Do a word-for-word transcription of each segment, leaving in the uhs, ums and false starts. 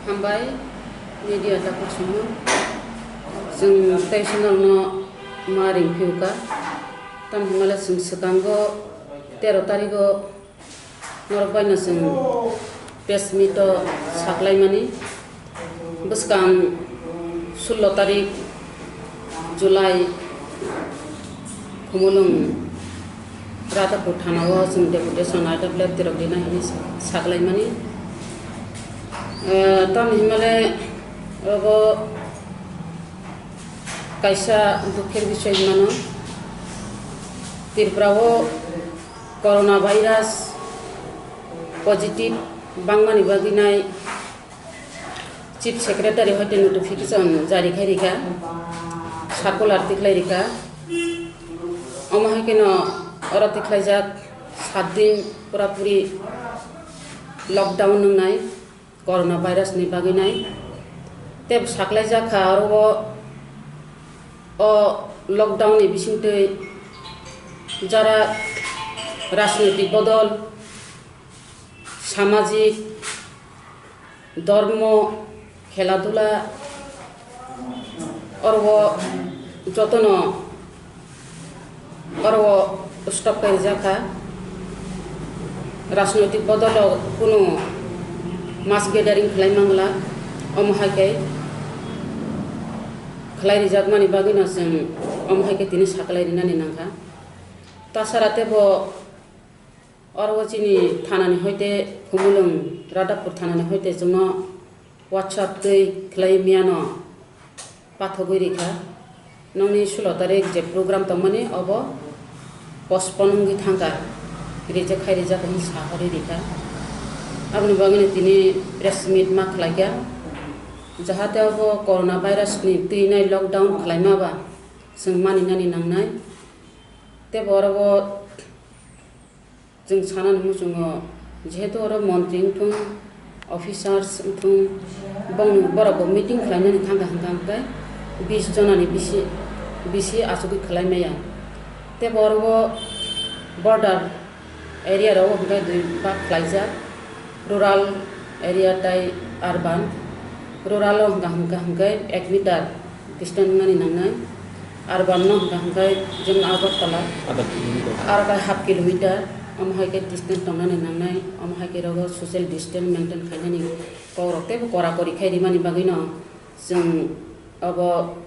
Hambai, media takhuk songno. Chwng tei swnamno ma ring phiuka. Tamni hwnmale chwng swkango tero tarigo norok baino chwng press meet o saklaimani. Bwskang sullo tarik July, Khumulwng Radhapur thanao chwng deputation I W F T rok rina hwnwi sa-, saklaimani. Eh, tamni hwnmale obo kaisa dukhir bisoi mano. Tripura o corona virus positive bangmani bagwi nai Chief Secretary hoite notification jari khai rikha, circular tikhlai rikha. Omo hai kheno oro tikhlaijak sat din pura puri lockdown wngnai corona virus ni bagwi nai. Tei saklaijak kha oro o, o lockdown ni bisingtwi jara rajnoitik bodol, samajik, dormo, khela dula, oro jotono oro stop khaijak kha. Rajnoitik bodolo kunu mass gathering khlai mangla, omo hai khe khlai rijakmani bagwino chwng omo hai khe tini saklai rinani nangkha. Tasara tebo Oro o chini thanani hoite Khumulwng Radhapur thanani hoite chwngno WhatsApp twi khlai miyano pathogwi rikha. Nokni sulo tarik je program tongmani obo postpone wngwi thangkha, reject khai rijak hwnwi sahorwi rikha. Aboni bagwino tini press meet ma khlaikha, jahate obo corona virus ni twi nai lockdown khlaima ba chwng maninani nangnai. Tei bo oro o Chwng sanani muchungo, jehetu oro montri wngthung, officers wngthung, bongni borokbo meeting khlainani thangkha hwnkha hwnkhe bis jonani bisi, bisi achugwi khlai maya. Tei bo oro border area rogo hwnkhe dui bhag khlaijak, rural area tei urban. Rural o hwnkha hwnkha hwnkhe ek meter distance wngnani nangnai. Urban no hwnkha hwnkhe jemon Agartala, Agartala. Aro khe half kilometer, omo hai khe distance tongnani nangnai, omo hai khe rogo social distance maintain khainani kokrok teibo kora kori khai rimani bagwino chwng obo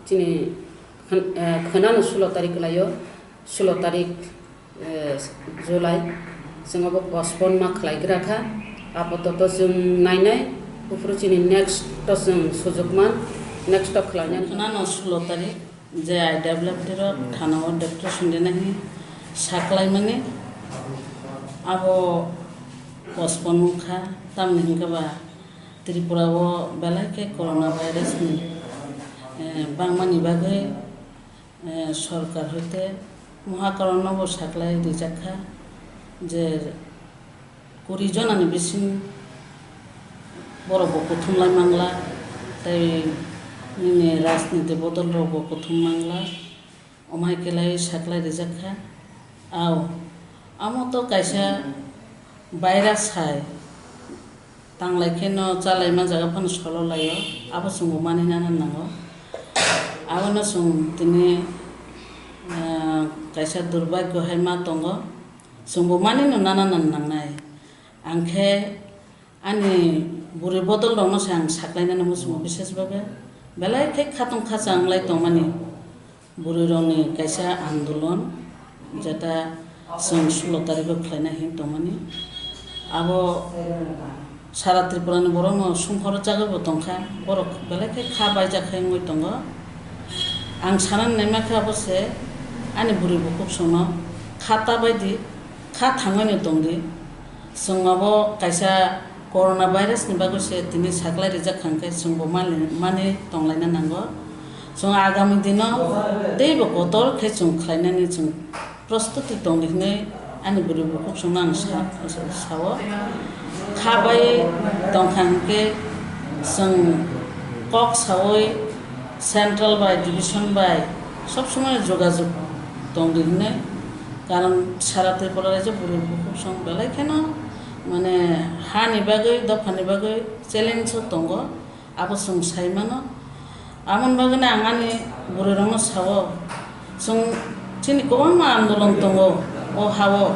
chini khn-, eh, khwnano sulo tarik kwlaio, sulo tarik eh, July, chwng obo postpone ma khlai gra kha. Apatot chwng nainai, buphuru chini next to chwng sujuk man, next to khlainani. Khwnano sulo tarik, je I W F T rok thana o deputation rina hi saklaimani, abo postpone wngkha, tamni hwnkhe ba Tripura o belai khe corona virus ni, eh, bangmani bagwi eh, sorkar hoite muha karon no bo saklai rijak kha je kuri jona ni bising borok bo kuthum lai mangla, tei nini rajniti bodol rok bo kuthum mangla, omo hai khe lai saklai rijak kha. Ao, amo to kaisa virus hai. Tanglai khe no chalaima jaga phano solo laio, abo chwngbo mani nana nango. Abono chwng tini, ah, kaisa durbagyo hai ma tongo, chwngbo mani no nana nan nangnai. Ang khe ani bwrwi bodol rokno se ang saklainani muchungo, bishes bhabe belai khe khatong khacha wnglai tongmani. Bwrwirokni kaisa andolon, jeta chwng sulo tarikgo khlaina hin tongmani. Abo sara Tripurani borokno songkhoro jagwibo tongkha, borok belai khe kha baijak khe wngwi tongo. Ang sanani naima khe abo se ani bwrwi bukhuk songno kha ta baidi, kha thangwi no tongdi. Chwng abo kaisa corona virus ni bagwi se tini saklai rijak kha, hwnkhe chwngbo mani, mani tonglaina nango. Chwng agami dino teibo kotor khe chwng khlainani chwng prostuti tongdi hwnwi ani bwrwi bukhuk chwngno ang sa-, sa-, sao. Kha bai tongkha hwnkhe chwng kok saui central bai, division bai sob somoi jogajog tongdi hwnwi. Karon sara Tripura rajyo bwrwi bukhuk chwng belai kheno Mane hani bagwi, dophani bagwi challenge o tongo, abo chwng sai mano. Aboni bagwino ang ani bwrwirokno sao, chwng chini kwbangma andolon tongo o ha-o,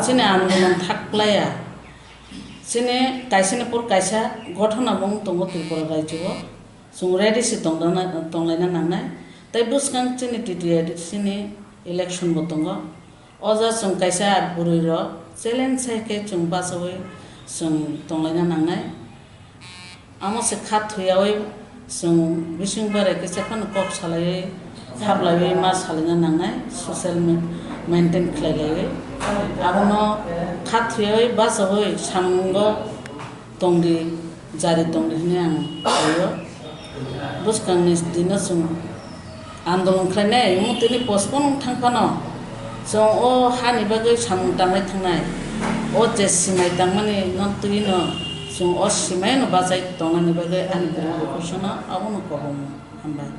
chini andolon thak klaiya. Chini kaisani por kaisa gothona bo wng tongo Tripura rajyo o. Chwng ready se tongdana-, tonglaina nangnai. Tei bwskang chini T T A D C ni election bo tongo. O ja chwng kaisa bwrwi rok challenge sai khe chwng bachaui chwng tonglaina nangnai. Amo se kha thuyaui chwng bising barai kisa phano kok salaiwi, khablaiwi ma salaina nangnai, social me-, maintain khlai laiwi. Abono kha thuyaui bachaui samungo tongdi, jari tongdi hwnwi ang saio. Bwskangni dino chwng andolon khlainai, omo tini postpone wng thang phano, chwng o hani bagwi samung tangwi thangnai. O je simai tangmani no twi no, chwng o simai no bachai tongnani bagwi ani bwrwi bukhuk sono abono kobong. Hambai.